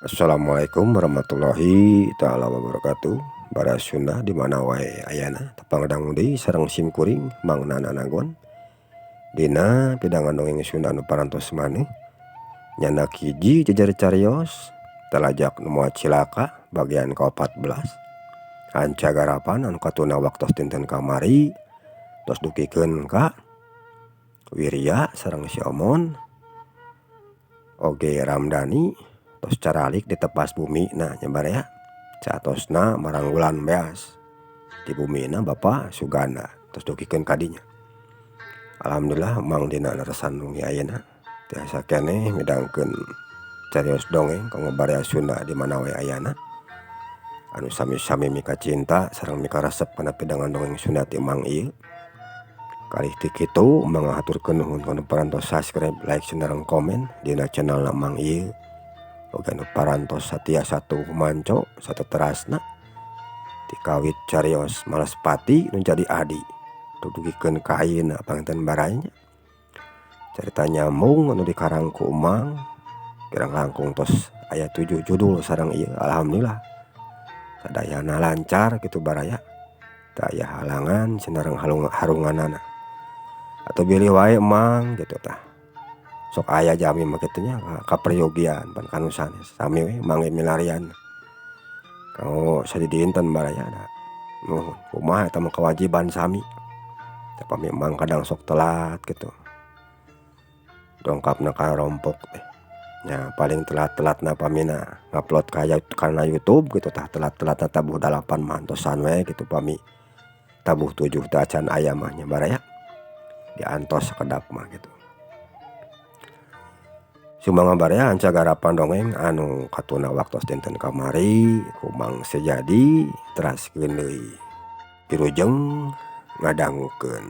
Assalamualaikum warahmatullahi taala wabarakatuh. Bara Sunda di mana wae ayana tepang dangu deui sareng sim kuring Mang Nana Nagon. Dina pidangan dongeng Sunda anu parantos maneh nyandak hiji jejer carios talajak nu moal cilaka bagian ka-14. Anca garapan anu katuna waktos dinten kamari tos dugikeun ka Wirya sareng si Omon oge Ramdhani tos caralik di tepas bumi nah nya baraya saatosna maranggulan beas di bumina Bapak Suganda tos dugikeun ka dinya. Alhamdulillah Mang dina leresan wengi ayeuna tiasa keneh midangkeun carios dongeng kanggo baraya Sunda di mana we ayana anu sami-sami mika cinta sareng mika resep kana pidangan dongeng Sunda ti Mang ieu. Kalih ti kitu Mang ngahaturkeun nuhun kana parantos subscribe, like, sareng komen dina channel Mang ieu. Oge anu parantos satia satu manco satu terasna dikawit carios Malaspati nu jadi adi dugikeun ka ayeuna panginten baraya carita nyambung anu dikarang ku Mang kirang langkung tos aya 7 judul sareng ieu. Alhamdulillah sadayana lancar kitu baraya teu aya halangan sinareng harunganana atau bilih wae Mang gitu tah sok aya jami mah kitu nya kaperyogian pan kanu sanes sami we Mang milarian kanggo sadidinten baraya da nuhun kumaha eta mah kewajiban sami tapi Mang kadang sok telat gitu dongkapna ka rompok teh nya paling telat-telatna pamina ngupload kana YouTube gitu tah telat-telatna tabuh 8 mah antosan we gitu pami tabuh 7 teh acan aya mah nya baraya diantos sakedap mah gitu. Sumangga baraya anca garapan dongeng anu katuna waktos dinten kamari ku Mang Sejadi teraskeun deui wilujeng ngadangukeun.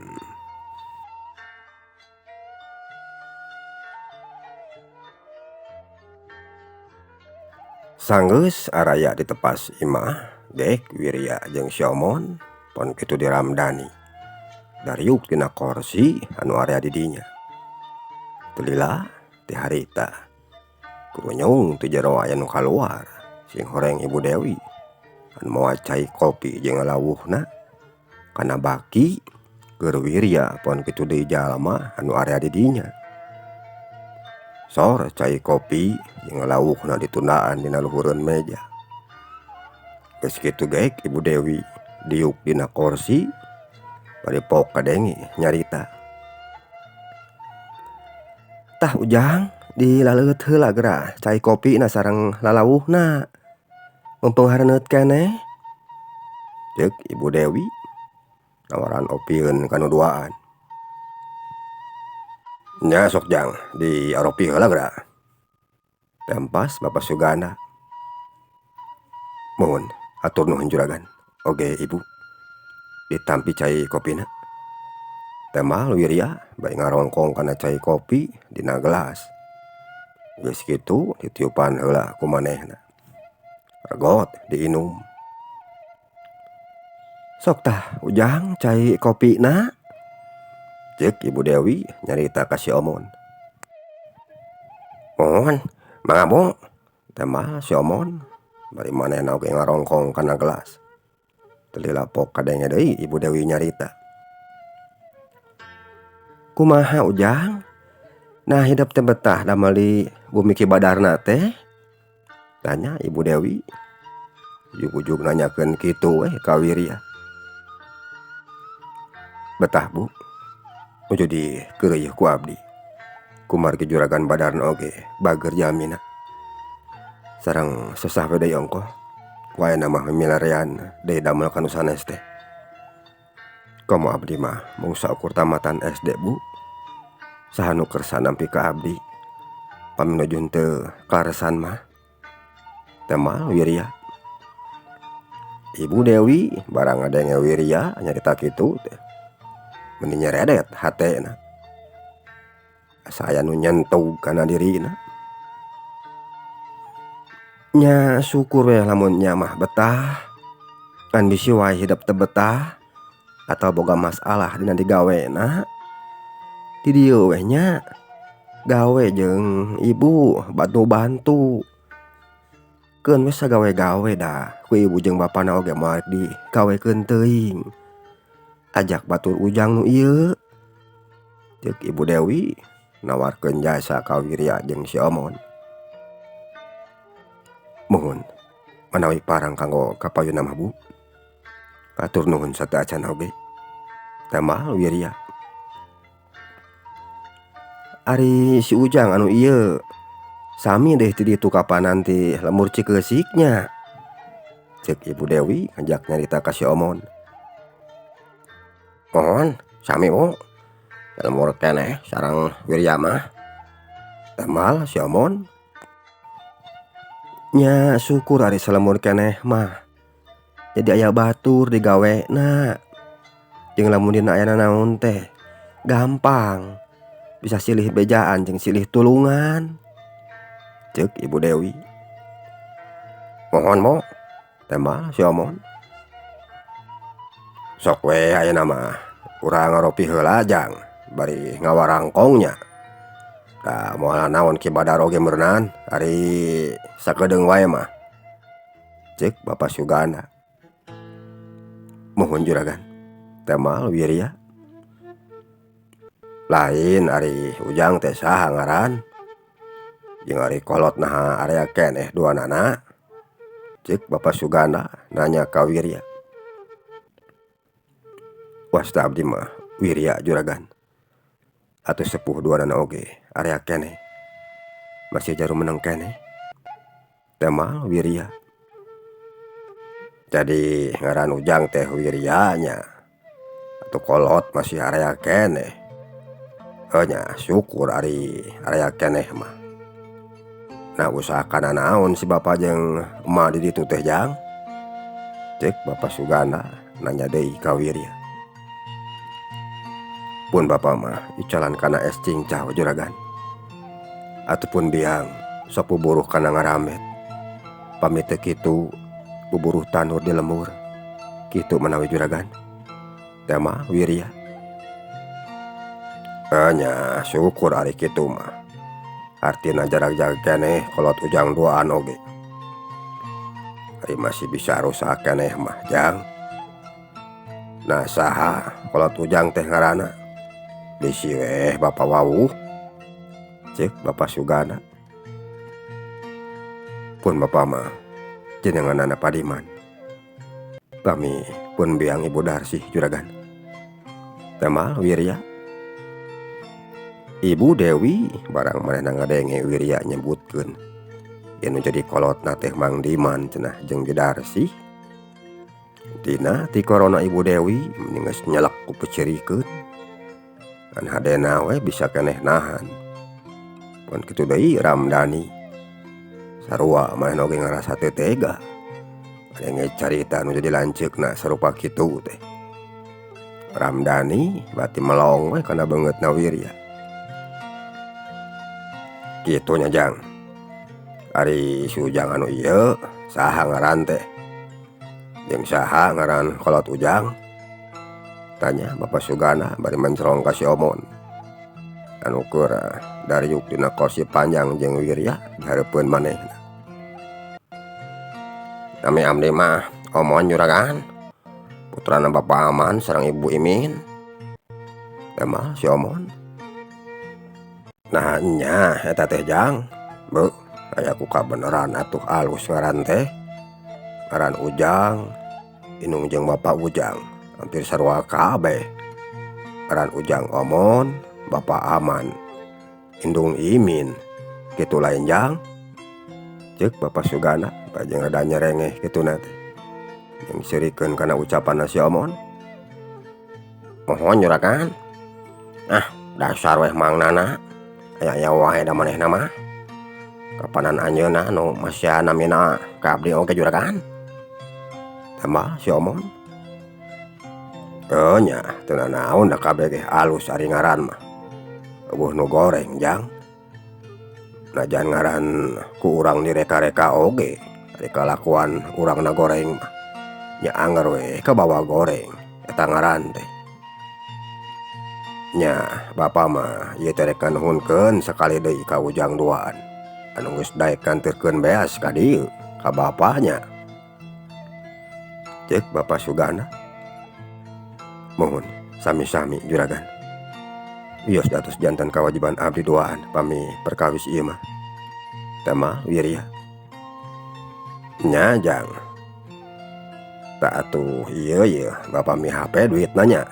Sanggeus araya ditepas imah Gek Wirya jeung si Omon pon kitu di Ramdhani dariuk dina korsi anu area di dinya. Teu lila ti harita kurunyung ti jero aya nu kaluar sing horeng Ibu Dewi anu mawa cai kopi jeung lalawuhna kana baki keur Wirya pon kitu deui jalma anu area di dinya. Sor cai kopi jeung lalawuhna ditundaan dina luhureun meja. Geus kitu geek Ibu Dewi diuk dina korsi bari pok kadenge nyarita. Tah Ujang dilaleueut heula geura cai kopi na sareng lalawuhna mumpung hareuneuet keneh. Ceuk Ibu Dewi nawaran opieun ka nu duaan. Nya sok jang diaropi heula geura. Tempas Bapak Suganda. Mohon atur nuhun juragan. Oge Ibu ditampi cai kopina. Temal Wirya bari ngarongkong kana cai kopi dina gelas. Geus kitu ditiupan heula ku manehna. Regot diinum. Sok tah Ujang cai kopina. Ceuk Ibu Dewi nyarita ka si Omon. Mohon mangga Bu. Temal si Omon bari manehna oge ngarongkong kana gelas. Teu lila pok kadenge deui Ibu Dewi nyarita. Kumaha Ujang? Nah hidup teh betah damel di bumi Ki Badarna teh? Tanya Ibu Dewi. Ujug-ujug nanyakeun kitu we ka Wirya. Betah Bu. Nuju dikeureuy ku abdi. Kumargi juragan Badarna oge bager jamina. Sareng sesah we deui ongkoh. Ku ayeuna mah milarian deui damel kanu sanes teh. Komo abdi mah mung saukur tamatan SD Bu. Saha nu kersa nampi ka abdi. Pami nuju henteu kaleresan mah. Temal Wirya. Ibu Dewi barang ngadenge Wirya nyarita kitu teh. Meni nyeredet hatena. Asa aya nu nyentug kana dirina. Nya syukur we lamun nya mah betah. Ngan bisi wae hidep teu betah atau boga masalah dina digawena. Di dieu we nya gawe jeung ibu bantu-bantu. Keun we sagawe-gawe da ku ibu jeung bapana oge moal rek digawekeun teuing. Ajak batur Ujang nu ieu. Ceuk Ibu Dewi nawarkeun jasa ka Wirya jeung si Omon. Muhun manawi parang kanggo ka payuna mah Bu. Katur nuhun sateuacan oge. Tambah Wirya. Ari si Ujang anu ieu sami deh ti ditu kapanan ti lembur Cikeusik nya. Ceuk Ibu Dewi ngajak nyarita ka si Omon. Mohon sami Bu. Lembur keneh sareng Wirya mah. Tambah si Omon. Nya syukur ari salembur keneh mah. Jadi aya batur digawena. Jeung lamun dina aya nanaon teh gampang bisa silih bejaan jeung silih tulungan. Ceuk Ibu Dewi. Mohon Bu. Tembal si Omon. Sok we ayeuna mah urang ngaropi heula jang bari ngawarangkong nya. Da moal naon Ki Badar oge meureunan ari sakedeung wae mah. Ceuk Bapak Suganda. Muhun juragan. Tembal Wirya. Lain ari Ujang teh saha ngaran? Jeung ari kolot naha area keneh duanana? Ceuk Bapak Suganda nanya ka Wirya. Wasta abdi mah Wirya juragan. Atuh sepuh duanana oge area keneh. Masih jarum menang keneh. Temal Wirya. Jadi ngaran Ujang teh Wirya nya. Atuh kolot masih area keneh. Heuh nya syukur ari area keneh mah. Nah usahakan naon si bapak jeung emak di ditu teh jang? Ceuk Bapak Suganda nanya deui ka Wirya. Pun bapak mah icalan kana es cincau juragan. Ataupun biang sok buburuh kana ngarambet. Pami teu kitu buburuh tanur di lembur. Kitu manawi juragan. Tema Wirya. Nya syukur ari kitu mah. Artina jarak-jarak keneh kolot Ujang duaan oge. Ari masih bisa rusak keneh mah jang. Nah saha kolot Ujang teh ngaranna? Bisi weh Bapak wawuh. Ceuk Bapak Suganda. Pun Bapak mah jenenganana Padiman. Pami pun biang Ibu Darsih juragan. Temal Wirya. Ibu Dewi barang manehna ngadenge Wirya nyebutkeun anu jadi kolotna teh Mang Diman cenah jeung Bidarsih. Dina ti korona Ibu Dewi meni geus nyelek ku pecirikeun. Kan hadena we bisa keneh nahan. Pun kitu deui Ramdhani. Sarua manehna oge ngarasa teu tega. Ngadenge carita nu jadi lanceukna sarupa kitu teh. Ramdhani bati melong we kana beungeutna Wirya. Kitu nya jang. Ari si Ujang anu ieu saha ngaran teh? Jeung saha ngaran kolot Ujang? Tanya Bapak Suganda bari mencerong ka si Omon. Anu keur dariuk dina kursi panjang jeung Wirya dihareupeun manehna. Nami abdi mah Omon juragan. Putrana Bapak Aman sareng Ibu Imin. Tema si Omon. Nah nya eta teh jang. Beuh, aya ku kabeneran atuh alus ngaran teh. Ngaran Ujang, indung jeung Bapak Ujang hampir sarua kabeh. Ngaran Ujang Omon, Bapak Aman, indung Imin. Kitu lain jang. Ceuk Bapak Suganda bajeng rada nyerengeh kituna teh. Jeung sirikeun kana ucapanna si Omon. Mohon juragan. Ah, dasar weh Mang Nana. Aya-aya wae da manehna mah. Kapanan anjeunna nu masihan namina ka abdi oge juragan. Tambah si Omon. Heuh nya teu nanaon da kabeh ge alus ari ngaran mah. Eueuh nu goreng jang. Najan ngaran ku urang direka-reka oge ari kalakuan urangna goreng mah. Nya angger we kabawa goreng eta ngaran teh. Nya bapa mah ieu teh rek nganuhunkeun sakali deui ka Ujang duaan. Anu geus daek nganterkeun beas ka dieu Ka bapa nya. Cek Bapak Suganda. Mohon sami-sami juragan. Wios datos jantan kawajiban abdi duaan pami perkawis ieu mah. Tema Wirya. Nya jang. Tak atuh ieu ieu bapa mi HP duit nanya.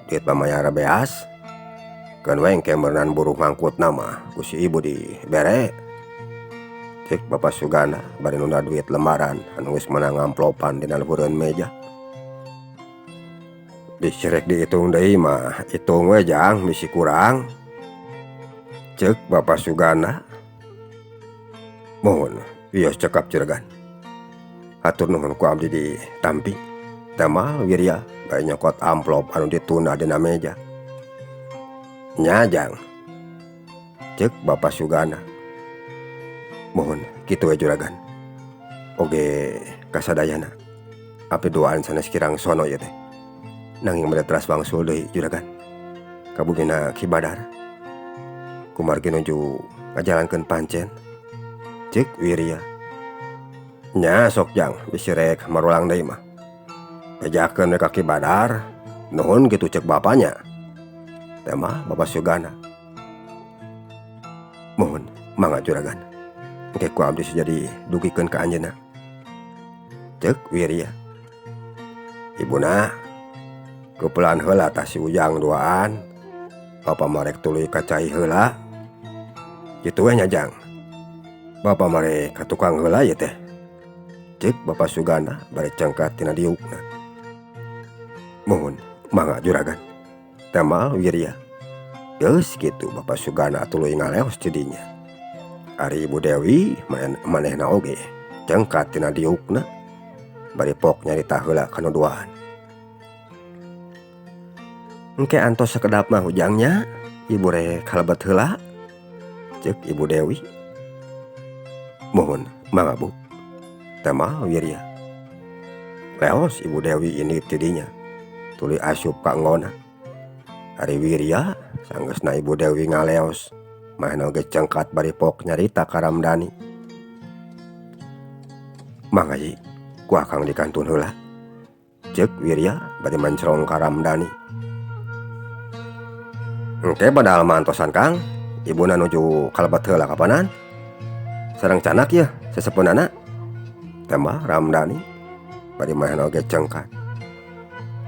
Duit pamayar beas. Keun we engke meureunan buruh ngangkutna mah ku si ibu dibere. Cek Bapak Suganda bari nunda duit lembaran anu geus meunang ngamplopan dina luhureun meja. Bisi rek diitung deui mah itung we jang bisi kurang. Cek Bapak Suganda. Mohon wios cekap juragan. Hatur nuhun ku abdi ditampi. Tama Wirya bari nyokot amplop anu ditunda dina meja. Nya jang. Cek Bapak Suganda. Mohon kitu we juragan. Oge kasadayana. Abdi duaan sanes kirang sono ieu teh. Nanging bade teras wangsul deui juragan. Ka bumina Ki Badar. Kumargi nuju ngajalankeun pancen. Cek Wirya. Nya sok jang bisi rek marulang deui mah. Bejakeun we ka Ki Badar. Nuhun kitu cek bapanya. Teh mah Bapak Suganda. Mohon mangga juragan. Engke ku abdi jadi dugikeun ka anjeunna. Cek Wirya. Ibuna kepelan heula tah si Ujang duaan. Bapa marek tuluy ka cai heula. Kitu we nya jang. Bapa marek ka tukang heula ieu teh. Cek Bapak Suganda bari cengkat tina diukna. Mohon mangga juragan. Temal Wirya. Geus kitu Bapak Suganda tuluy ngaleos ti dinya. Ari Ibu Dewi manehna oge cengkat tina diukna bari pok nyarita heula kanu duaan. Engke antos sakedap mah ujangnya ibu rek kalebet heula. Cek Ibu Dewi. Mohon mangga Bu. Tema Wirya. Leos Ibu Dewi ini ti dinya tuluy asup ka enggona. Ari Wirya sanggeusna Ibu Dewi ngaleos manehna oge cengkat bari pok nyarita ka Ramdhani. Mangga yi ku akang dikantun heula. Cek Wirya bari mencrong ka Ramdhani. Engke padahal mah antosan Kang, ibuna nuju kalebet heula kapanan. Sareng canak yeuh sesepeunana. Tema Ramdhani bari manehna oge cengkat.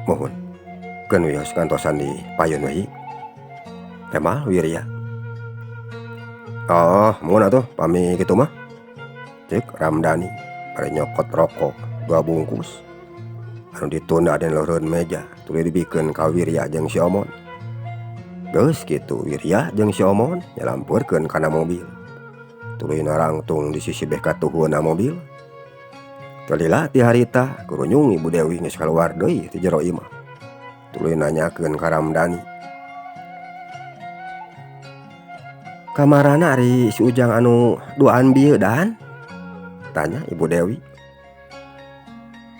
Mohon keun wios ngantosan di payun we. Tema Wirya. Oh, mun atuh pami kitu mah. Cek Ramdhani bari nyokot rokok 2 bungkus anu ditunda dina luhureun meja tuluy dibikeun ka Wirya jeung si Omon. Geus kitu Wirya jeung si Omon nyalampeurkeun kana mobil. Tuluy narangtung di sisi beh katuhuna mobil. Teu lila ti harita kurunyung Ibu Dewi geus kaluar deui ti jero imah. Tuluy nanyakeun ka Ramdhani. Kamarana ari si Ujang anu duaan bieu dan? Tanya Ibu Dewi.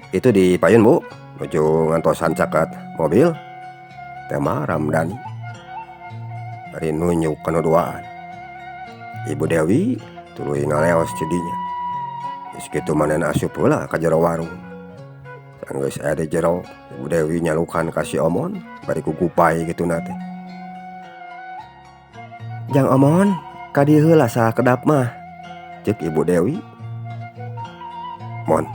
Itu di payun Bu, nuju ngantosan caket mobil. Tema Ramdhani. Bari nunjuk kana duaan. Ibu Dewi tuluy ngaleos ti dinya. Geus kitu manehna asup heula ka jero warung. Sanggeus aya di jero, Ibu Dewi nyalukan ka si Omon bari kukupai kituna teh. Jang Omon, ka dieu heula sakedap mah. Cek Ibu Dewi. Mon,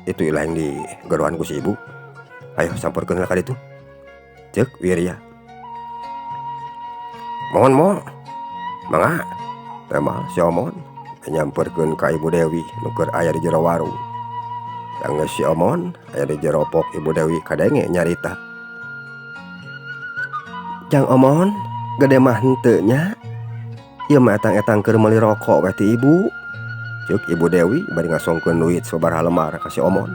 itu ilah yang digeroan ku si ibu. Ayo sampeurkeun heula ka ditu. Cek Wirya. Mohon mo, mangga. Tema si Omon nyamperkeun ka Ibu Dewi nu keur aya di jero warung. Sanggeus si Omon aya di jero pok Ibu Dewi kadenge nyarita. Jang Omon, gede mah henteu nya. Ieu mah etang-etang keur meuli rokok we ti ibu. Ceuk Ibu Dewi bari ngasongkeun duit sababaraha lembar ka si Omon.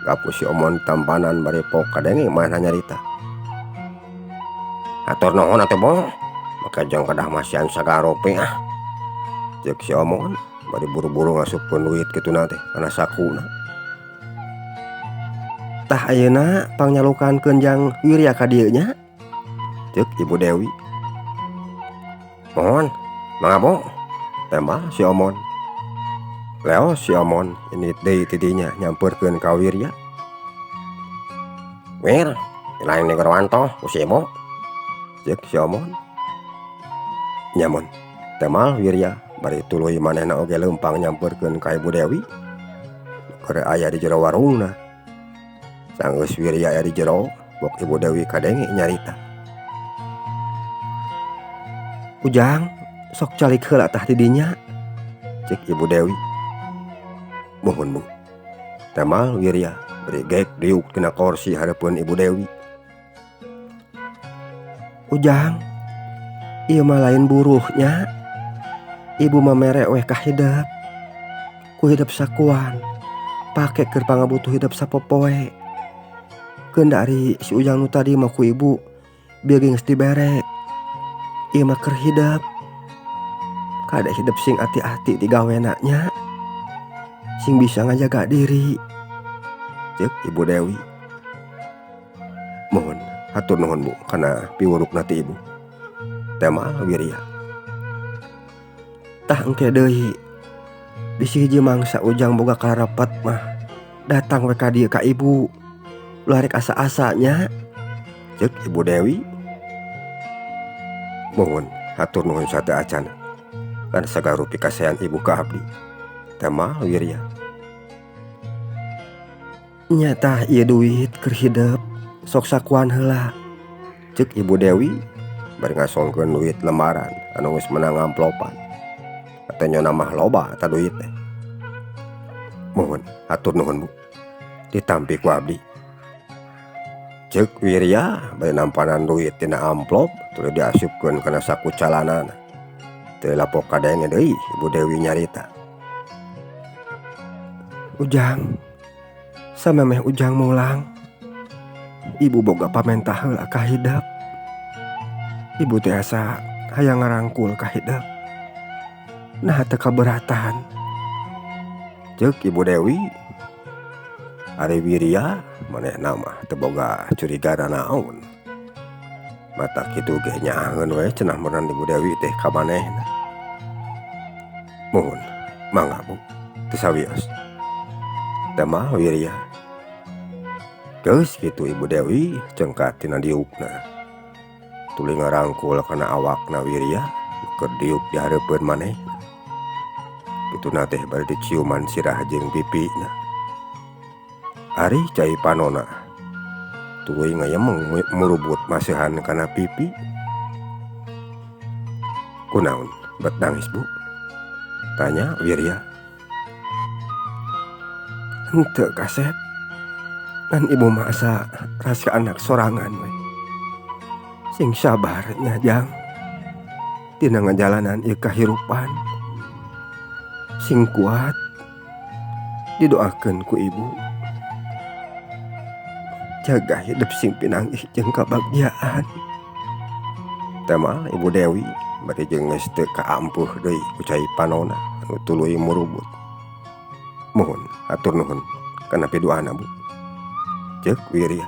Gapu si Omon tampanan bari pok kadenge manehna nyarita. Atur nuhun atuh Bo, make jeung kedah masihan sagarupi ah. Ceuk si Omon bari buru-buru ngasupkeun duit kituna teh kana sakuna. Tah ayeuna pangnyalukankeun jang Wirya ka dieu nya. Ceuk Ibu Dewi. Mohon, mangga Bo. Tembal si Omon. Leos si Omon indit deui ti dinya nyampeurkeun ka Wirya. Wir, lain digeroan toh ku si ibu. Ceuk si Omon. Nya Mon, temal Wirya bari tuluy manehna oge leumpang nyampeurkeun ka Ibu Dewi. Keur aya di jero warungna. Sanggeus Wirya aya di jero, bok Ibu Dewi kadenge nyarita. Ujang, sok calik heula tah di dinya. Ceuk Ibu Dewi. Muhun Bu. Temal Wirya bari gek diuk tina korsi hareupeun Ibu Dewi. Ujang, ieu mah lain buruhnya. Ibu mah mere weh ka hidep. Ku hidep sakuan, pake keur pangabutuh hidep sapopoe. Keun da ari si Ujang nu tadi mah ku ibu bieu geus dibere. Ieu mah keur hidep. Kade hidep sing ati-ati digawena nya. Sing bisa ngajaga diri. Ceuk Ibu Dewi. Muhun, hatur nuhun Bu kana piwurukna ti ibu. Temal Wirya. Tah engke deui bisi hiji mangsa Ujang boga karepet mah datang we ka dieu ka ibu. Ulah rek asa-asa nya. Ceuk Ibu Dewi. Muhun, hatur nuhun sateu acan. Kana sagala rupi kasaean ibu ka abdi. Temal Wirya. Nya tah ieu duit keur hidep sok sakuan heula. Ceuk Ibu Dewi bari ngasongkeun duit lembaran anu geus meunang amplopan. Katenyona mah loba eta duit teh. Muhun, hatur nuhun Bu. Ditampi ku abdi. Ceuk Wirya bari nampanan duit tina amplop tuluy diasupkeun kana saku calanana. Teu lapok kadenge deui Ibu Dewi nyarita. Ujang, samemeh Ujang mulang, ibu boga pamentah heula ka hidep. Ibu teh asa hayang ngarangkul ka hidep. Naha teu kaberatan. Ceuk Ibu Dewi. Ari Wirya manehna mah teu boga curiga nanaon. Mata kitu ge nyaaheun we cenah meureun Ibu Dewi teh ka manehna. Muhun, mangga Bu, teu sawios. Temal Wirya. Geus kitu Ibu Dewi cengkat tina diukna. Tuluy ngarangkul kana awakna Wirya keur diuk di hareupeun manehna. Kituna teh bari diciuman sirah jeung pipina. Ari cai panona tuluy ngayemeng murubut maseuhan kana pipi. Kunaon bet nangis Bu? Tanya Wirya. Henteu kasep. Ngan ibu mah asa rasa anak sorangan we. Sing sabar nya Jang. Dina ngajalanan ieu kahirupan. Sing kuat. Didoakeun ku ibu. Jaga hidup sing pinanggih jeung kabagjaan. Temal Ibu Dewi bari jeung geus teu kaampuh deui ku cai panona anu tuluy murubut. Muhun, hatur nuhun kana piduana Bu. Ceuk Wirya.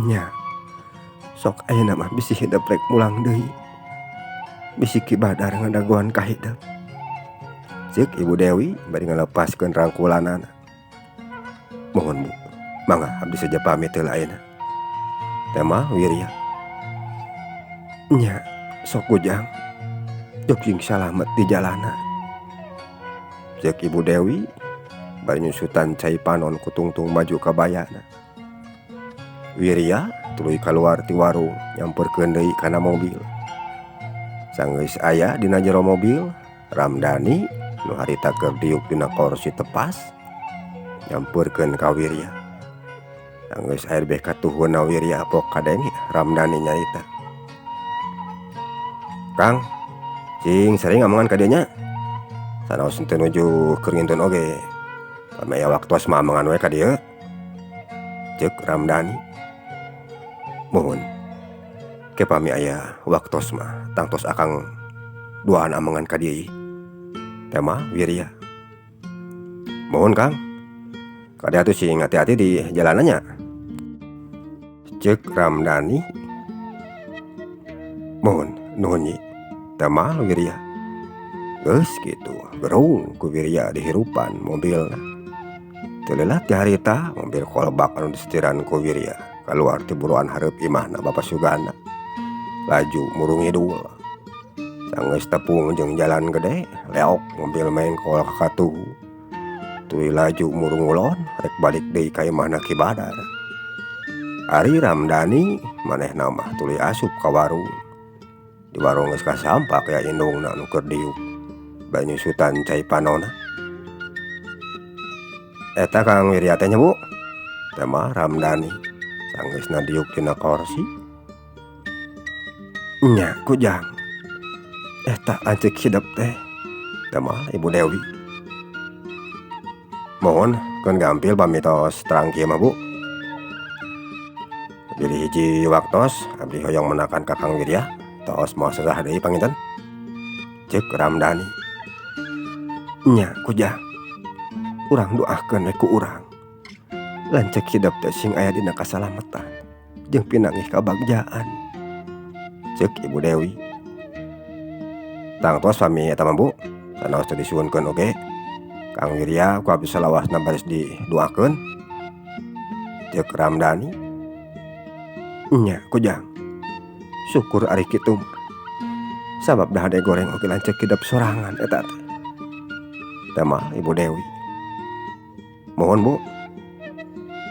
Nya, sok ayeuna mah bisi hidep rek mulang deui. Bisi Ki Badar ngadagoan ka hidep. Ceuk Ibu Dewi bari ngalepaskeun rangkulanana. Muhun Bu, mangga abdi saja pamit heula ayeuna. Temal Wirya. Nya, sok Ujang. Jog sing salamet di jalana. Ceuk Ibu Dewi bari nyusutan cai panon ku tungtung baju kabayana. Wirya tuluy kaluar ti warung nyamperkeun deui kana mobil. Sanggeus aya dina jero mobil, Ramdhani nu harita keur diuk dina korsi tepas nyamperkeun ka Wirya. Sanggeus aya beh katuhunna Wirya pok kadenge Ramdhani nyarita. Kang, cing sering ngomongan ka dieu nya. Sanaos teu nuju keur ngintun oge. Pami aya waktos mah amangan we ka dieu. Ceuk Ramdhani. Muhun. Ke pami aya waktos mah tangtos akang duaan amangan ka dieu. Tema Wirya. Muhun Kang. Kade atuh sing hati-hati di jalanannya. Ceuk Ramdhani. Muhun, nuhun nyi. Tema Wirya. Geus kitu gerung ku Wirya dihirupan mobilna. Teu lila ti harita mobil kolbak anu disetiran ku Wirya kaluar ti buruan hareup imahna Bapa Suganda. Laju murung ngidul. Sanggeus tepung jeung jalan gede leok mobil mengkol ka katuhu. Tuluy laju murung ngulon rek balik deui ka imahna Ki Badar. Ari Ramdhani manehna mah tuluy asup ka warung. Di warung geus kasampak aya indungna nu keur diuk banyusutan cai panona. Eta Kang Wirya teh nya Bu? Teh mah Ramdhani sanggeusna diuk dina korsi. Nya kujang. Eta lanceuk hidep teh. Teh mah Ibu Dewi. Mohon keun gampil pami tos terang kieu mah Bu. Bilih hiji waktos abdi hoyong menakan ka Kang Wirya tos moal sesah deui panginten. Ceuk Ramdhani. Nya kujang. Urang doakeun we ku urang. Lanceuk hidep teh sing aya dina kasalametan jeung pinanggih kabagjaan. Ceuk Ibu Dewi. Tangtos pami eta mah Bu, sanaos teu disuhunkeun oge. Kang Wirya ku abdi salawasna baris didoakeun. Ceuk Ramdhani. Nya kujang. Syukur ari kitu mah. Sabab da hade goreng oge lanceuk hidep sorangan eta teh. Teh mah Ibu Dewi. Mohon Bu.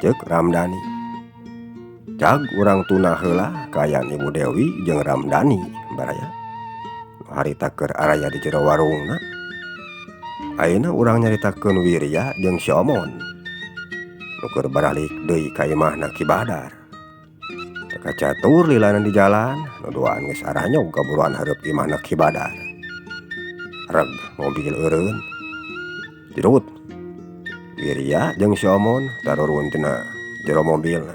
Ceuk Ramdhani. Cag urang tuna heula kaayaan Ibu Dewi jeung Ramdhani baraya. Harita keur araya di jero warungna. Ayeuna urang nyaritakeun Wirya jeung si Omon. Nu keur baralik deui ka imahna Ki Badar. Teu kacatur lilana di jalan, nu duaan geus aranyog ka buruan hareup imahna Ki Badar. Reg mobil eureun. Jerut. Wirya jeung si Omon tarurun tina jero mobilna.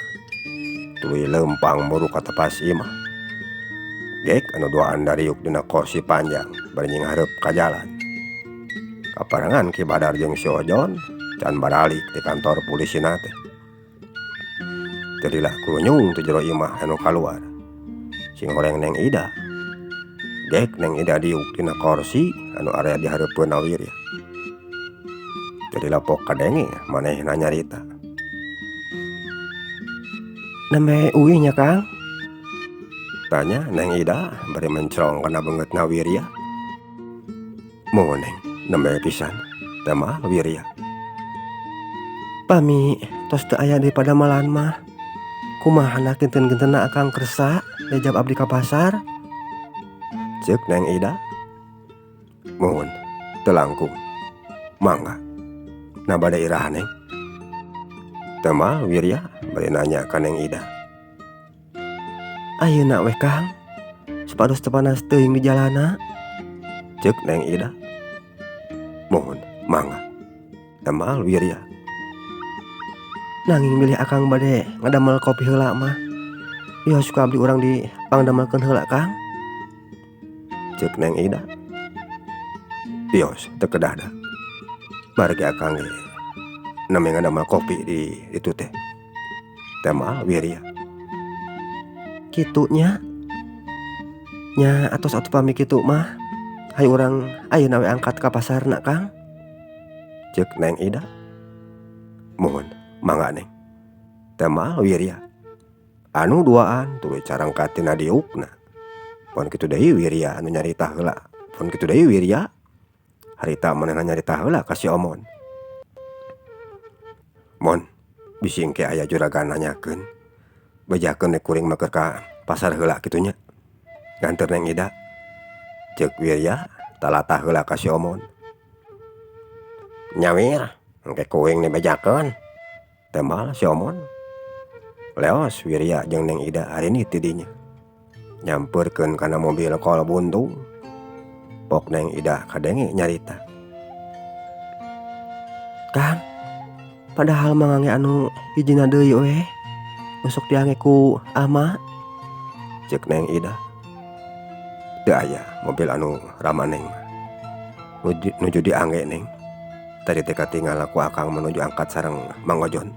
Tuluy leumpang muru ka tepas imah. Gek anu duaan dariuk dina korsi panjang bari nyinghareup ka jalan. Kaparengan Ki Badar jeung si Ojon can baralik di kantor pulisina teh. Teu lila kurunyung ti jero imah anu kaluar. Sing horeng Neng Ida. Gek Neng Ida diuk dina korsi anu area di hareupeun Wirya. Teu lila pok kadenge manehna nyarita. Nembe uih nya Kang? Tanya Neng Ida bari mencrong kana beungeutna Wirya. Moh Neng, nembe pisan, teh mah Wirya. Pami tos teu aya di padamalan mah. Kumaha kinten-kintenna Akang kersa jajab abdi ka pasar? Ceuk Neng Ida. Mohon, teu langkung. Mangga. Na bade iraha Neng? Teh mah Wirya bari nanya ka Neng Ida. Ayeuna we Kang, supados teu panas teuing di jalana. Ceuk Neng Ida. Mohon, mangga. Teh mah Wirya. Nanging bilih Akang bade ngadamel kopi heula mah. Wios ku abdi urang dipangdamelkeun heula Kang. Ceuk Neng Ida. Wios teu kedah da. Margi Akang ge nembe ngadamel kopi di ditu teh. Teh mah Wirya. Kitu nya. Nya atos atuh pami kitu mah. Hayu urang ayeuna we angkat ka pasarna Kang. Ceuk Neng Ida. Mohon, mangga Neng. Teh mah Wirya. Anu duaan tuluy carangkat tina diukna. Pon kitu deui Wirya anu nyarita heula. Pon kitu deui Wirya. Harita manehna nyarita heula ka si Omon. Mon, bisi engke aya juragan nanyakeun. Bejakeun we kuring mah keur ka pasar heula kitu nya. Nganteur Neng Ida. Ceuk Wirya talatah heula ka si Omon. Nya Wir, engke kuing dibejakeun. Tembal si Omon. Leos Wirya jeung Neng Ida arinit ti dinya. Nyampeurkeun kana mobil kol buntung. Pok Neng Ida kadenge nyarita. Kang, padahal mah ngange anu hijina deui we. Nu sok diange ku ama. Ceuk Neng Ida. Teu aya mobil anu rama Neng mah. Nuju diangge Neng. Tadi teh katinggal ku Akang menuju angkat sareng Mang Ojon.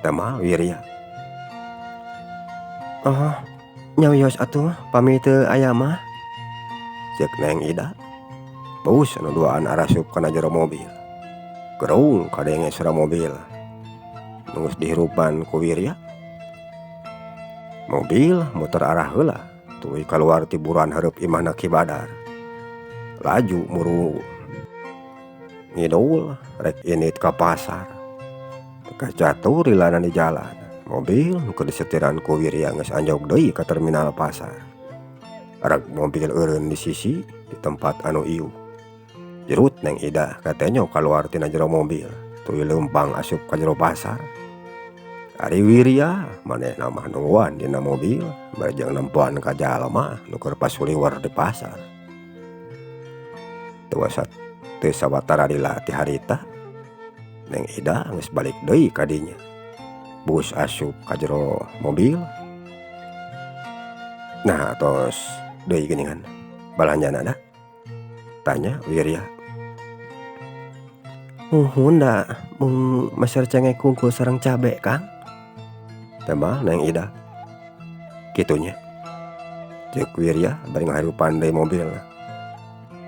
Teh mah Wirya. Oh, nya wios atuh pami teu aya mah. Ceuk Neng Ida. Bus anu duaan arasup kana jero mobil. Gerung kadenge suara mobil. Nu geus dihirupan ku Wirya. Mobil muter arah heula tuluy kaluar ti buruan hareup imahna Ki Badar. Laju muru ngidul rek indit ka pasar. Teu kacatur lilana di jalan. Mobil nu keur disetiran ku Wirya geus anjog deui ka terminal pasar. Reg mobil eureun di sisi di tempat anu iuh. Jerut Neng Ida katenyo kaluar tina jero mobil tuluy leumpang asup ka jero pasar. Ari Wirya manehna mah nungguan dina mobil bari jeung nempoan ka jalma nu keur pasuliwer di pasar. Teu sawatara lila ti harita Neng Ida geus balik deui ka dinya. Bus asup ka jero mobil. Nah tos deui geuningan balanjana da? Tanya Wirya. Muhun da mung meser cengek hungkul sareng cabe Kang. Tembal Neng Ida. Kitu nya. Ceuk Wirya bari ngahirupan deui mobil.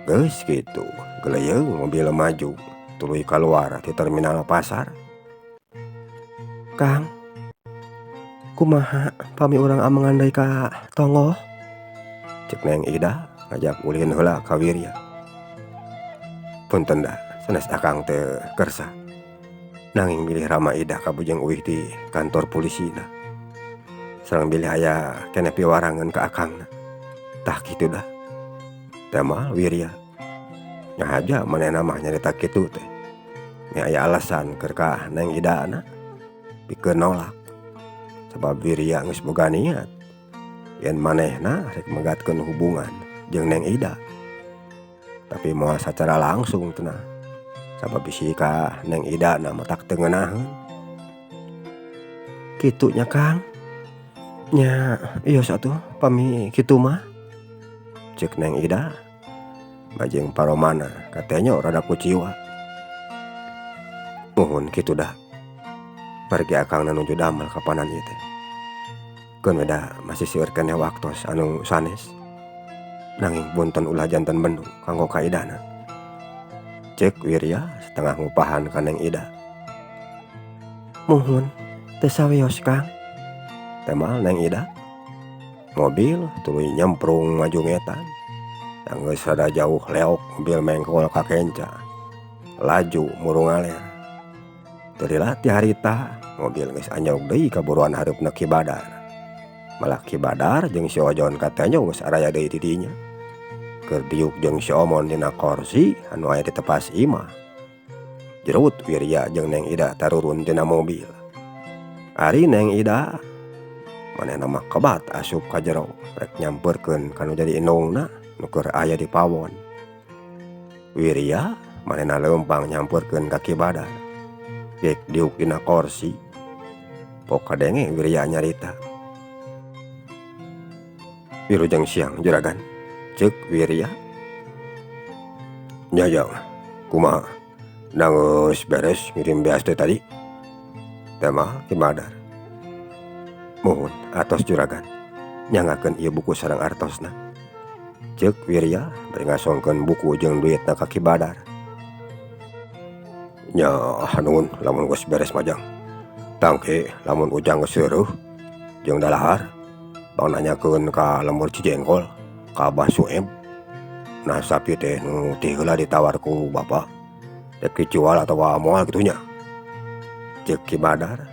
Geus kitu geleyeung mobil maju tuluy kaluar ti terminal pasar. Kang, kumaha pami urang amengan deui ka tonggoh? Ceuk Neng Ida ngajak ulin heula ka Wirya. Punten da sanes akang teu kersa. Nanging bilih Rama Ida kabujeng uih di kantor polisina. Sareng bilih aya keneh piwarangan ka akangna. Tah kitu dah. Temal Wirya. Ngahaja manehna mah nyarita kitu teh. Nya aya alasan keur ka Neng Idana pikeun nolak. Sabab Wirya geus boga niat yen manehna rek megatkeun hubungan jeung Neng Ida. Tapi moal sacara langsung cenah. Sabab bisi ka Neng Ida na matak teu ngeunaheun. Kitu nya Kang. Nya ios atuh pami kitu mah. Ceuk Neng Ida bajeng paromana katenyo rada kuciwa. Muhun kitu dah. Margi akangna nuju damel kapanan ieu teh. Keun we da masih seueur keneh waktos anu sanes. Nanging punten ulah janten bendu kanggo ka Idana. Ceuk Wirya setengah ngupahan ka Neng Ida. Muhun teu sawios Kang. Temal Neng Ida. Mobil tuluy nyemprung maju ngetan. Geus rada jauh leok mobil mengkol ka kenca. Laju muru ngaler. Teu lila ti harita mobil geus anjog deui ka buruan hareupna Ki Badar. Malah Ki Badar jeung si Ojon katenyo geus araya deui di dinya. Keur diuk jeung si Omon dina korsi anu aya di tepas imah. Jerut Wirya jeung Neng Ida tarurun tina mobil. Ari Neng Ida manehna mah kebat asup ka jero rek nyamperkeun ka nu jadi indungna nu keur aya di pawon. Wirya manehna leumpang nyamperkeun ka Ki Badar. Geuk diuk dina korsi. Pok kadenge Wirya nyarita. Wilujeng siang juragan. Ceuk Wirya. Nya jang, kumaha? Da geus beres ngirim beas teh tadi? Tema Ki Badar. Muhun atos juragan. Nyangakeun ieu buku sareng artosna. Ceuk Wirya bari ngasongkeun buku jeung duitna ka Ki Badar. Nya hanuhun lamun geus beres mah jang. Tangke lamun ujang geus seureuh jeung dalahar bang nanyakeun ka lembur Cijengkol ka Abah Sueb. Nah sapi teh nu ti heula ditawar ku bapa rek dijual atawa moal kitu nya. Ceuk Ki Badar.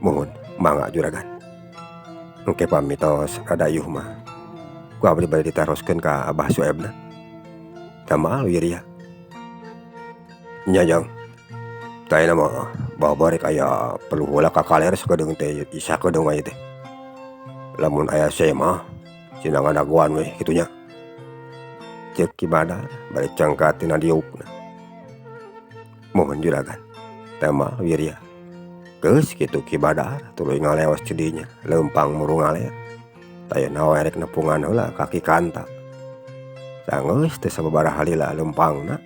Muhun mangga juragan. Engke pami tos rada iuh mah ku abdi bade ditaroskeun ka Abah Suebna. Tamal Wirya. Nya jang. Tah ayeuna mah bawa rek aya perlu heula ka kaler sakedeung teh sakedeung wae teh. Lamun aya mah cina ngadagoan we kitu nya. Ceuk Ki Badar bari cengkat tina diukna. Mohon juragan. Tema Wirya. Geus kitu Ki Badar tuluy ngaleos ti dinya leumpang muru ngaler. Tayana we rek nepungan heula ka Ki Kanta. Sanggeus teu sababaraha lila leumpangna.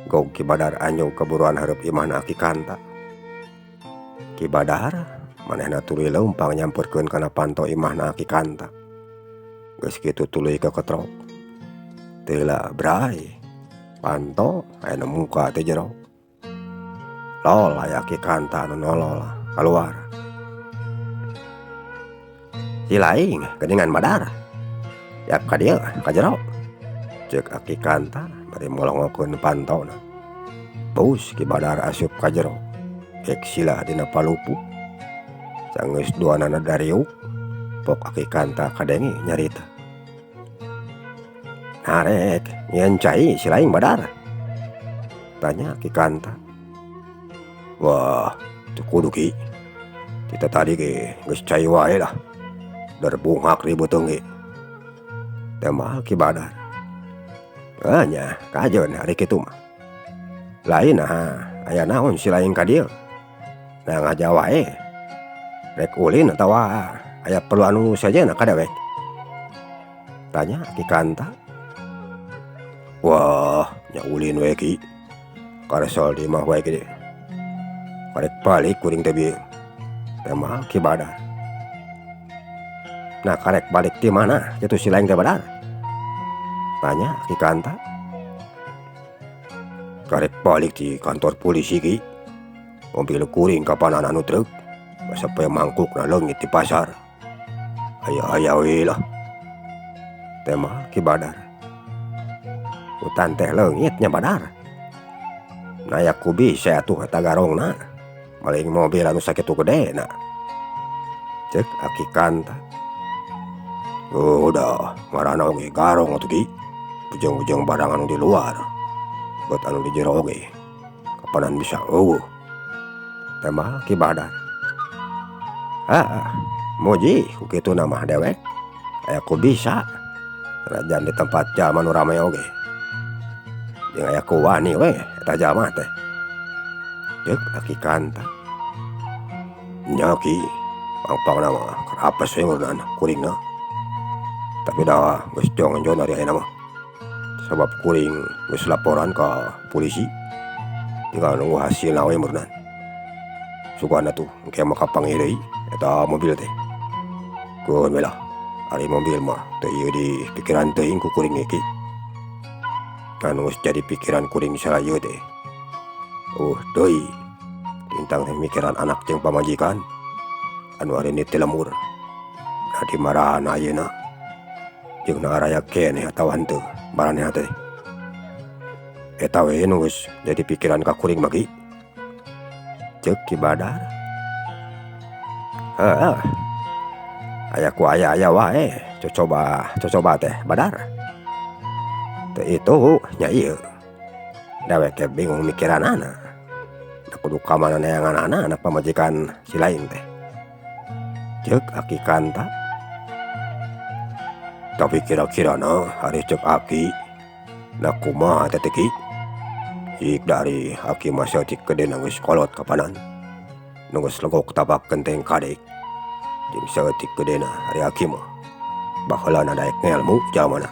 Gog Ki Badar anjog ka buruan hareup imahna Ki Kanta. Ki Badar manehna tuluy leumpang nyamperkeun kana panto imahna Ki Kanta. Geus kitu tuluy keketrok. Teu lila bray panto aya nu muka ti jero. Lol aya Ki Kanta nu nolol kaluar. Si laing geuningan Badar yak ka dieu ka jero ceuk Aki Kanta bari molongokeun pantona. Bus Ki Badar asup ka jero ek sila dina palupuh sanggeus duanana dariuk pok Aki Kanta kadenge nyarita. Arek nyieun cai si laing Badar? Tanya Ki Kanta. Wah teu kudu Ki ti tatadi ge geus cai wae lah darbunghak di beuteung ge. Tembal Ki Badar. Heuh nya kajeun ari kitu mah. Lain naha aya naon si laing ka dieu da ngaja wae rek ulin atawa aya perlu anu sejenna ka dewek? Tanya Ki Kanta. Wah nya ulin we Ki karesel di imah wae ge karek balik kuring teh bieu. Tembal Ki Badar. Nah karek balik ti mana kitu si laing teh Badar? Tanya Ki Kanta. Karek balik ti kantor polisi Ki mobil kuring kapanan anu truk sampai mangkukna leungit di pasar. Aya-aya we lah. Tembal Ki Badar. Hutan teh leungit nya Badar. Na aya ku bise atuh eta garongna maling mobil anu sakitu gedena. Ceuk Aki Kanta. Udah ngaranna oge garong atuh Ki bujeng-bujeng barang anu di luar buat anu di jero oge kapanan bisa eueuh. Tembal Ki Badar. Ah muji ku kituna mah dewek aya ku bisa sanajan di tempat jalma nu rame oge jeung aya ku wani we eta jalma teh. Ceuk Aki Kanta. Nya Ki pang-pangna mah keur apes we meureunan kuringna. Tapi da geus jongjon ari ayeuna mah sabab kuring geus laporan ka polisi tinggal nunggu hasilna we meureunan. Sugan atuh engke mah kapanggih deui eta mobil teh. Keun we lah ari mobil mah teu ieu di pikiran teuing ku kuring ge Ki. Anu geus jadi pikiran kuring salajeu teh deui tentang mikiran anak jeung pamajikan anu ari teh lembur. Nah di marana ayeuna jeung naraya keneh atawa henteu maranehna teh. Eta we nu geus jadi pikiran ka kuring mah Ki. Ceuk Ki Badar. Heuh aya ku aya-aya wae cocoba cocoba teh Badar. Teu itu nya ieu dewek ge bingung mikiranana. Da kudu ka mana neanganana anak pamajikan si laing teh. Ceuk Aki Kanta. Tapi kira-kirana ari ceuk Aki da kumaha teh Ki? Cik dari Aki mah saeutik gedena geus kolot kapanan. Nu geus legok tabak genteng kadek. Jeung saeutik gedena ari Aki mah baheulana daek ngelmu jalmana.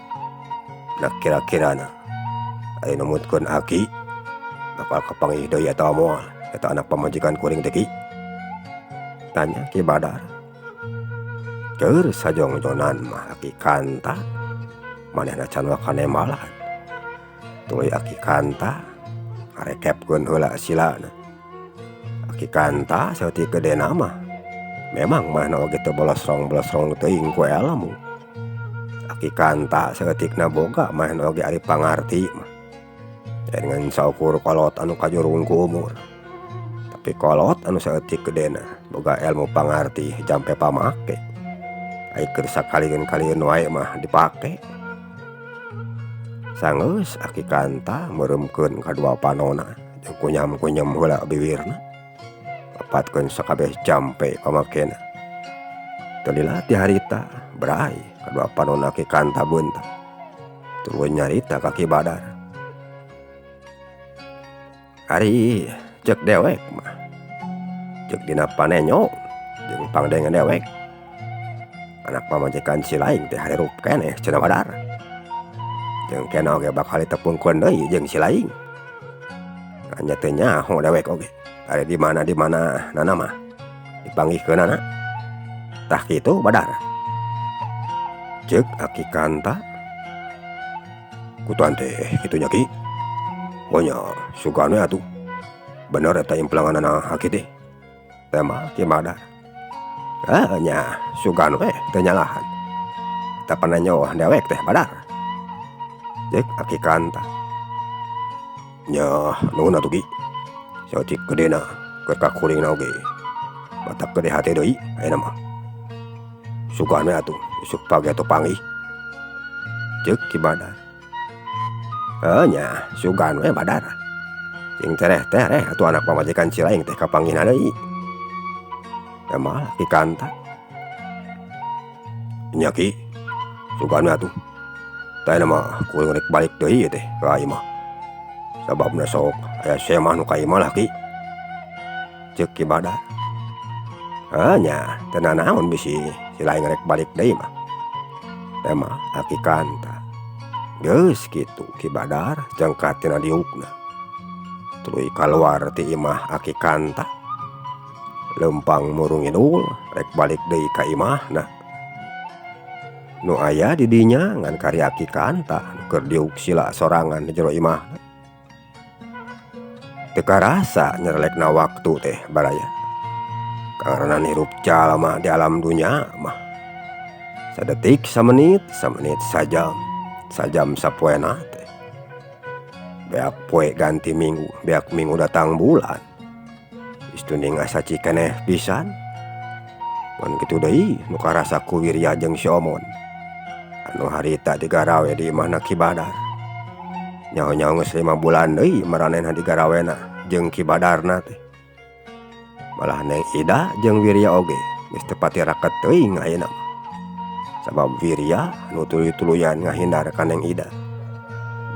Nah kira-kirana ari numutkeun Aki bakal kapanggih deui atawa moal eta anak pamajikan kuring teh Ki? Tanya Ki Badar. Keur sajongjonan mah Aki Kanta manehna can waka nembalan. Tuluy Aki Kanta ngarekepkeun heula silana. Aki Kanta saeutik gedena mah memang manehna oge teu bolosrong-bolosrong teuing ku elmu. Aki Kanta saeutikna boga manehna oge ari pangarti mah. Lain ngan saukur kolot anu kajurung ku umur. Tapi kolot anu saeutik gedena boga elmu pangarti jampe pamake. Ai keur sakalieun-kalieun wae mah dipake. Sanggeus Aki Kanta meureumkeun kadua panona jeung kunyam-kunyam heula biwirna. Papatkeun sakabeh jampe pamakena. Teu lila ti harita bray kadua panona Ki Kanta beunta. Tuluy nyarita ka Ki Badar. Ari ceuk dewek mah ceuk dina panenyo jeung pangdenge dewek anak pamajikan si laing teh harerup keneh cenah Badar. Jeung kena oge bakal ditepungkeun deui jeung si laing. Nya teu nyaho dewek oge ari di mana-di mana nana mah dipanggihkeunana. Tah kitu Badar. Ceuk Aki Kanta. Kutuan teh kitu nya Ki. Oh nya sugan we atuh. Bener eta implanganana aki teh. Tema Ki Badar. Ah nya sugan we teu nyalahan. Eta panenyo dewek teh Badar. Ceuk Aki Kanta. Nya nuhun atuh Ki. Saeutik gedena keur ka kuringna oge. Batak gede hate deui ayeuna mah. Sugan we atuh isuk pagi atuh panggih. Ceuk Ki Badar. Heuh nya sugan we Badar. Cing tereh-tereh atuh anak pamajikan cilaing teh kapanggihna deui. Tema Ki Kanta. Nya Ki, sugan we atuh. Tah ayeuna mah kuring rek balik deui teh ka imah. Sababna sok aya semah nu ka imah lah Ki. Ceuk Ki Badar. Heuh nya teu nanaon bisi si laing rek balik deui mah. Tema Aki Kanta. Geus kitu Ki Badar jangkat tina diukna. Tuluy kaluar ti imah Aki Kanta. Leumpang murung ngidul rek balik deui ka imahna. Nu aya di dinya ngan kari Aki Kanta nu keur diuk sila sorangan di jero imahna. Teu karasa nyerelekna waktu teh baraya. Karena hirup jalma di alam dunya mah. Sadetik samenit, samenit sajam, sajam sapoena teh. Beak poe ganti minggu, beak minggu datang bulan. Geus tuning asa cikeneh pisan. Mun kitu deui nu karasa ku Wirya jeung si Omon. Anu harita digarawe di imahna Ki Badar. Nyaho-nyaho geus 5 bulan deui maranehna digarawena jeung Ki Badarna teh. Malah Neng Ida jeung Wirya oge geus teu pati raket teuing ayeuna mah. Sabab Wirya nu tuluy-tuluyan ngahindar ka Neng Ida.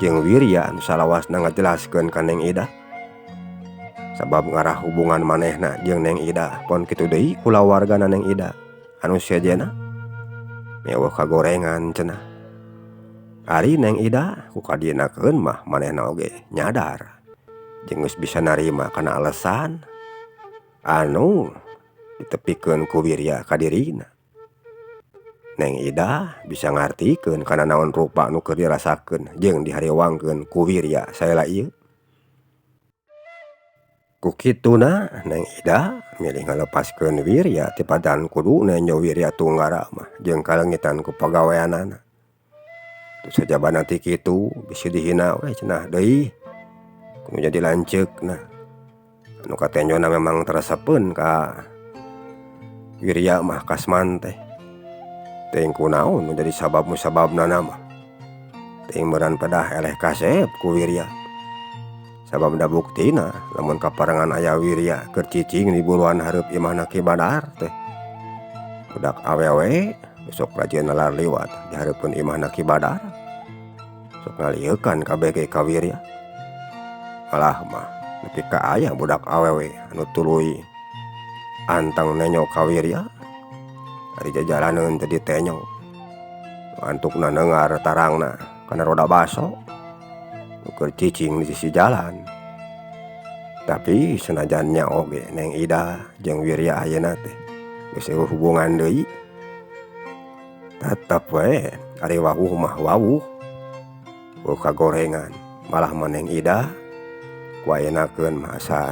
Jeung Wirya anu salawasna ngajelaskeun ka Neng Ida. Sabab ngarah hubungan manehna jeung Neng Ida pon kitu deui kulawargana Neng Ida anu sejenna mewah kagorengan cenah. Ari Neng Ida ku kadienakeun mah manehna oge nyadar jeung geus bisa narima kana alasan anu ditepikeun ku Wirya ka dirina. Neng Ida bisa ngartikeun kana naon rupa nu keur dirasakeun jeung dihariwangkeun ku Wirya saela ieu. Ku kituna Neng Ida milih ngalepaskeun Wirya ti padan kudu nenjo Wirya tunggara mah jeung kalengitan ku pagaweanana. Teu sajabana ti kitu bisi dihina we cenah deui kudu jadi lanceukna. Anu katenjona memang teresepeun ka Wirya mah Kasman teh. Teuing kunaon nu jadi sabab musababna mah. Teuing meureun pedah eleh kasep ku Wirya. Sabab da buktina lamun kaparengan aya Wirya keur cicing di buruan hareup imahna Ki Badar teh. Budak awewe besok rajin nalar liwat di hareupeun imahna Ki Badar. Sok ngaliekan kabeh ge ka Wirya. Malah mah nepi ka aya budak awewe anu tuluy anteng nenyo ka Wirya. Ari jajalaneun teh ditenyo. Antukna neungar tarangna kana roda baso. Keur cicing di sisi jalan. Tapi senajan nya oge Neng Ida jeung Wirya ayeuna teh geus eueuh hubungan deui. Tetep we ari wawuh mah wawuh. Eueuh kagorengan malah mah Neng Ida ku ayenakeun mah asa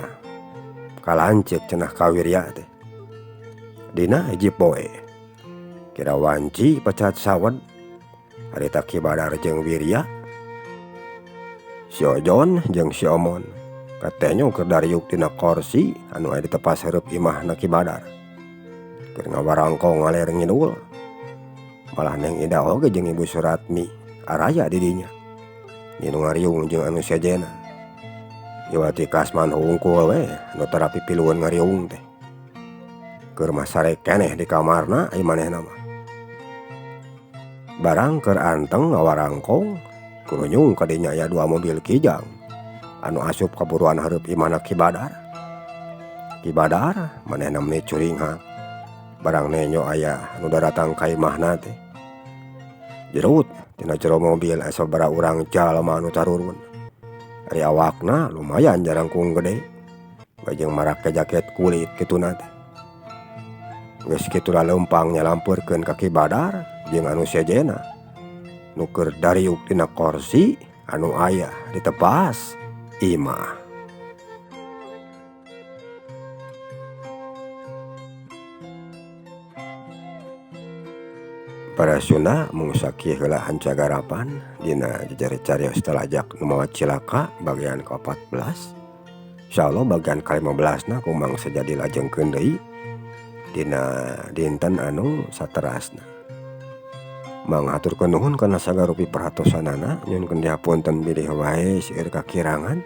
kalanceuk cenah ka Wirya teh. Dina hiji poe kira wanci pecat sawed harita Ki Badar jeung Wirya. Si Ojon jeung si Omon katenyo keur dariuk tina korsi anu aya di tepas hareup imahna Ki Badar. Keur ngawarangkong ngaler ngidul. Malah Neng Ida oge jeung Ibu Suratmi araya di dinya. Ninu ngariung jeung anu sejenna. Iwati Kasman hungkul we nu tara pipilueun ngariung teh. Keur masare keneh di kamarna ai manehna mah. Barang keur anteng ngawarangkong kurunyung ka dinya aya 2 mobil Kijang anu asup ka buruan hareup imahna Ki Badar. Ki Badar manehna meni curinghak barang nenyo aya anu daratang ka imahna teh. Jerut tina jero mobil aya sabaraha urang jalma anu tarurun. Ari awakna lumayan jarangkung gede bajeng marake jaket kulit kituna teh. Geus kitu laleumpang nyalampeurkeun ka Ki Badar jeung anu sejenna. nu keur dariuk dina korsi anu aya di tepas imah. Para Sunda mung sakieu heula hanca garapan dina jejere carios talajak nu mawa cilaka bagian ka-14. Insyaallah bagian ka-15 na ku Mang Seja dilajengkeun deui dina dinten anu saterasna. Mang haturkeun nuhun kana sagala rupi perhatosanana nyuhunkeun dihapunten bilih wae seueur kakirangan.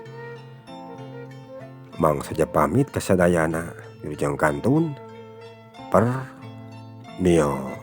Mang Seja pamit kasadayana wilujeng kantun permios.